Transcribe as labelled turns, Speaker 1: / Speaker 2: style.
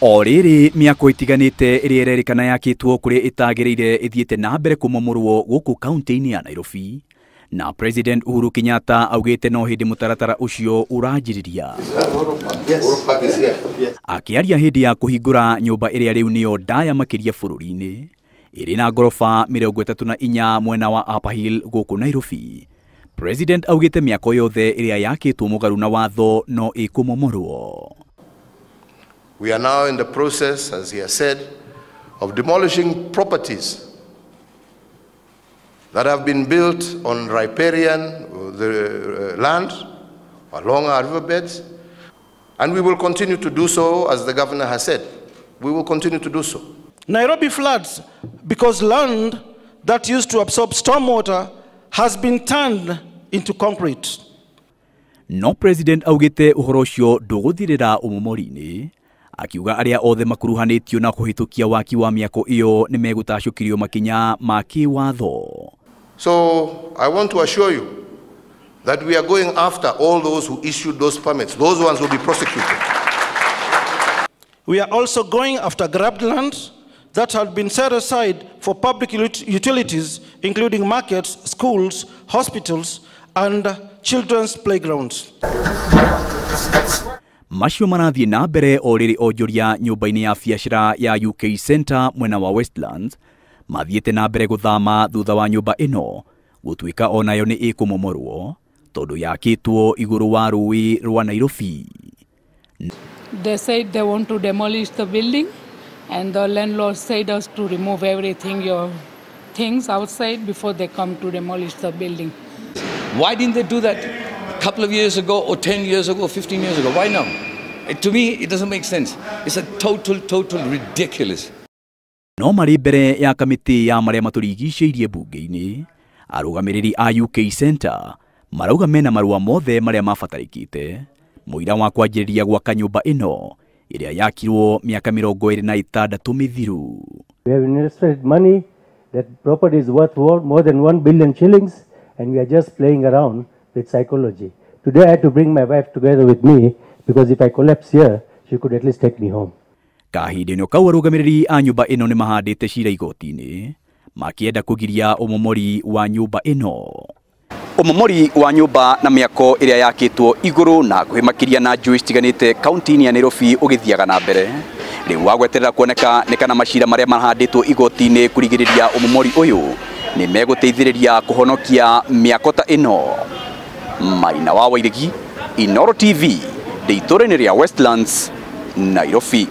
Speaker 1: O rĩrĩ mĩako ĩtiganĩte ĩrĩa ĩrerĩkana yakĩtwo kũrĩa ĩtagĩrĩire ĩthiĩte na mbere kũmomorwo gũkũ kaunti-inĩ ya Nairobi, na President Uhuru Kenyatta augĩte no hĩndĩ mũtaratara ũcio ũranjĩrĩria. Akĩaria hĩndĩ ya kũhingũra nyũmba ĩrĩa rĩu nĩyo ndaya makĩria bũrũri-inĩ, ĩrĩ na ngoroba 34 mwena wa Upper Hill gũkũ Nairobi, President augĩte mĩako yothe ĩrĩa yakĩtwo mũgarũ na watho no ĩkũmomorwo.
Speaker 2: We are now in the process, as he has said, of demolishing properties that have been built on riparian the land, along our riverbeds, and we will continue to do so, as the governor has said. We will continue to do so.
Speaker 3: Nairobi floods because land that used to absorb stormwater has been turned into concrete.
Speaker 1: No President augĩte ũhoro ũcio ndũgũthirĩra ũmomori-inĩ, akiuga arĩa othe makuruhanĩtio na kũhĩtũkia waki wa mĩako ĩyo nĩ megũtacũkĩrio makinya ma kĩwatho.
Speaker 2: So I want to assure you that we are going after all those who issued those permits. Those ones will be prosecuted.
Speaker 3: We are also going after grabbed land that had been set aside for public utilities, including markets, schools, hospitals, and children's playgrounds.
Speaker 1: Macio marathiĩ na mbere o rĩrĩ onjoria nyũmba-inĩ ya biacara ya UK Center mwena wa Westlands mathiĩte na mbere gũthama thutha wa nyũmba ĩno gũtuĩka onayo nĩ ĩkũmomorwo tondũ yakĩtwo igũrũ wa rũĩ rwa Nairobi.
Speaker 4: They said they want to demolish the building, and the landlord said us to remove everything, your things outside before they come to demolish the building.
Speaker 5: Why didn't they do that a couple of years ago or 10 years ago or 15 years ago? Why now? To me, it doesn't make sense. It's a total, total ridiculous.
Speaker 1: No marĩ mbere ya kamĩtĩ ya marĩa matũrigicĩirie mbunge-inĩ, arũgamĩrĩri a UK Center marauga mena marũa mothe marĩa mabatarĩkĩte mũira wa kwanjĩrĩria gwaka nyũmba ĩno ĩrĩa yakirwo mĩaka 26 mĩthiru.
Speaker 6: We have invested money. That property is worth more than 1 billion shillings, and we are just playing around with psychology. Today I had to bring my wife together with me because if I collapse here, she could at least take me home.
Speaker 1: Kahinda-inĩ kau arũgamĩrĩri a nyũmba ĩno nĩ mahandĩte cira igoti-inĩ makĩenda kũgiria ũmomori wa nyũmba ĩno. Ũmomori wa nyũmba na mĩako ĩrĩa yakĩtwo igũrũ na hakuhĩ makĩria na njũĩ citiganĩte kaunti-inĩ ya Nairobi ũgĩthiaga na mbere. Rĩu wa gweterera kuoneka nĩ kana macira marĩa mahandĩtwo igoti-inĩ kũrigĩrĩria ũmomori ũyũ nĩ megũteithĩrĩria kũhonokia mĩako ta ĩno. Maina wa Wairegi, Inooro TV, ndĩ itũũra-inĩ rĩa Westlands, Nairobi.